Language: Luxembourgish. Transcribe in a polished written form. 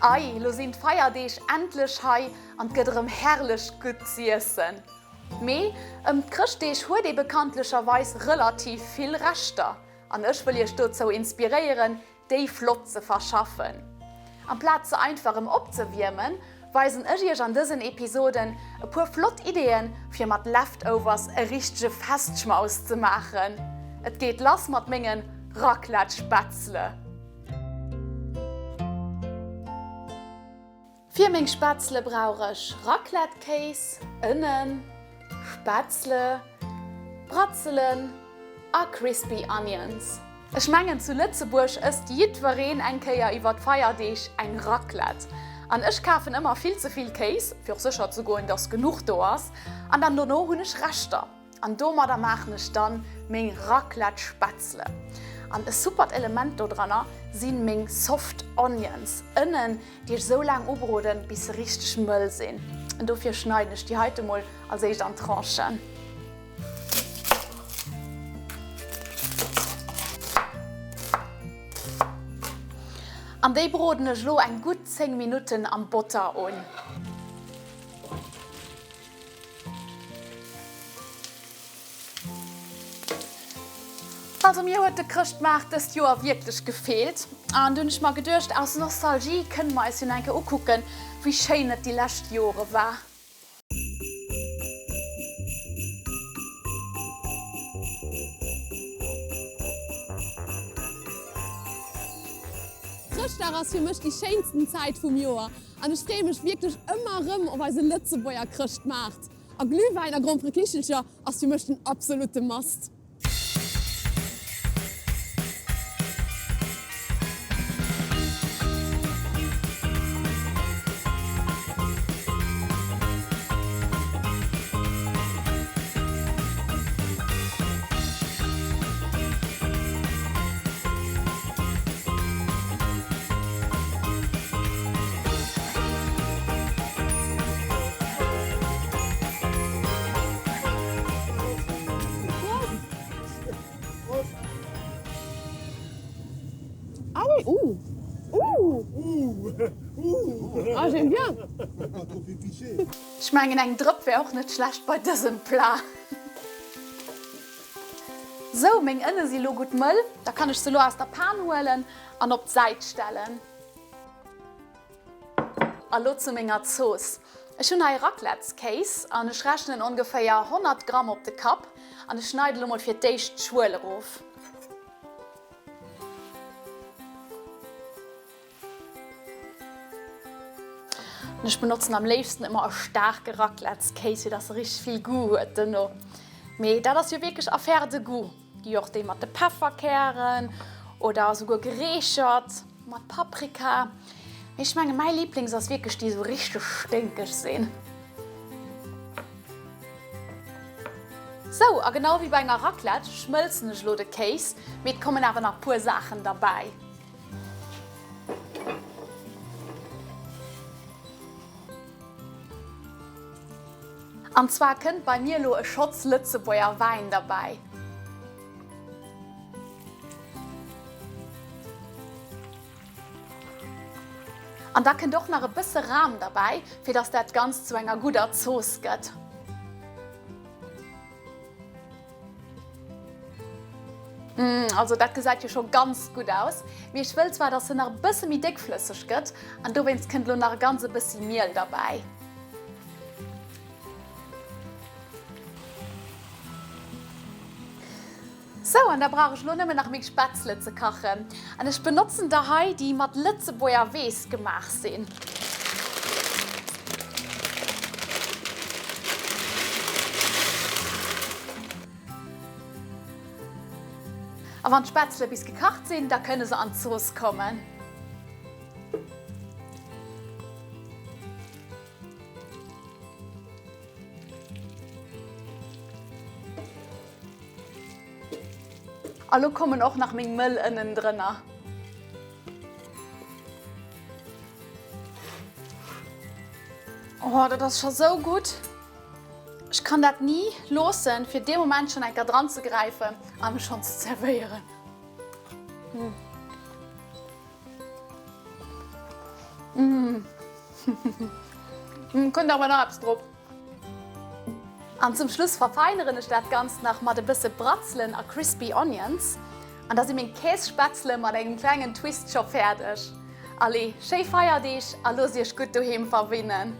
Ei, lo sinn d'Feierdeeg endlech hei an 't gëtt erëm herrlech gutt z'iessen. Mee ëm d'Chrëschtdeeg huet ee bekanntlecherweis relativ vill Reschter an ech wëll iech dozou inspiréieren, déi flott ze verschaffen. Amplaz se einfach erëm opzewiermen, weisen ech iech an dësen Episoden e puer flott Ideeën, fir mat Leftovers e richtege Festschmaus ze maachen. Et geet lass mat mengen Raclette-Spätzle. Fir meng Spätzle brauch ech Raclettekéis, Ënnen, Spätzle, Bratzelen a Crispy Onions. Ech mengen zu Lëtzebuerg ësst jiddwereen eng Kéier iwwer d'Feierdeeg eng Raclette. An ech kafen ëmmer vill ze vill Kéis, fir och sécher ze goen, dass genuch do ass, an dann dono hunn ech Reschter. An domadder maachen ech dann meng Raclette Spätzle. An e supert Element dodranner sinn meng Soft Onions, Ënnen déi ech sou laang ubroden bis se richteg mëll sinn. An dofir schneiden ech déi heite mol als éischt an Tranchen. An déi broden ech lo eng gutt 10 Minutten am Botter un. Also mir huet de Chrëschtmaart dëst Joer wierklech gefeelt an du hunn ech mer geduecht, aus Nostalgie kënne mer eis jo nach eng Kéier ukucken, wéi schéin et déi lescht Jore war. Chrëschtdag ass fir mech déi schéinsten Zäit vum Joer. An ech freeë mech wierklech ëmmer erëm op eise Lëtzebuerger Chrëschtmaart. A Glühwäin a Gromperekichelcher ass fir mech den absolutte Must. Ah oui, ouh, ouh, ah j'aime bien. Ech mengen eng Drëpp wär och net schlecht bei dësem Plat. Sou, meng Ënne si lo gutt mëll, da kann ech se lo aus der Pan huelen an op d'Säit stellen. A lo zu menger Zooss. Ech hunn hei Raclettskéis an ech rechnen ongeféier 100 Gramm op de Kapp an ech schneide lo mol fir d'éischt d'Schuel erof. An ech benotzen am léifsten ëmmer e staarke Raclettskéis, fir dass e richteg vill Goût huet duerno. Mee dat ass jo wierklech Affaire de goût. Gi och déi mat de Pefferkären oder esouguer gereechert mat Paprika. Mee ech menge mäi Liblings ass wierklech déi esou richteg sténkeg sinn. Sou, a genau wéi bei enger Raclette schmëlzen ech elo de Kéis, mee et kommen awer nach puer Saachen derbäi. An zwar kënnt bei mir elo e Schotz Lëtzebuerger Wäin derbäi. An da kënnt och nach e bësse Ram derbäi, fir dass dat Ganzt zu enger gudder Zooss gëtt. Also dat gesäit jo scho ganz gutt aus. Mee ech wëll zwar, dass se nach e bësse méi déckflësseg gëtt an dowéinst kënnt elo nach e ganz e bëssi Miel derbäi. Sou, an da brauch ech elo nëmmen nach meng Spätzle ze kachen. An ech benotzen der hei, déi mat Lëtzebuerger Weess gemaach sinn. A wann d'Spätzle bis gekacht sinn, da kënne se an d'Zooss kommen. A lo kommen och nach meng mëll Ënnen drënner. Oh, dat ass scho sou gutt. Ech kann dat ni loossen, fir dee Moment schonn eng Kéier dran ze gräifen a mech schonn ze zerwéieren. Mmh kënnt awer nach eppes drop. An zum Schluss verfeineren ech dat Ganzt nach mat e bësse Bratzelen a Crispy Onions. An da si meng Kässpätzle mat engem klengen Twist scho fäerdeg. Allez, schéi Feierdeeg a loosst iech gutt doheem verwinnen!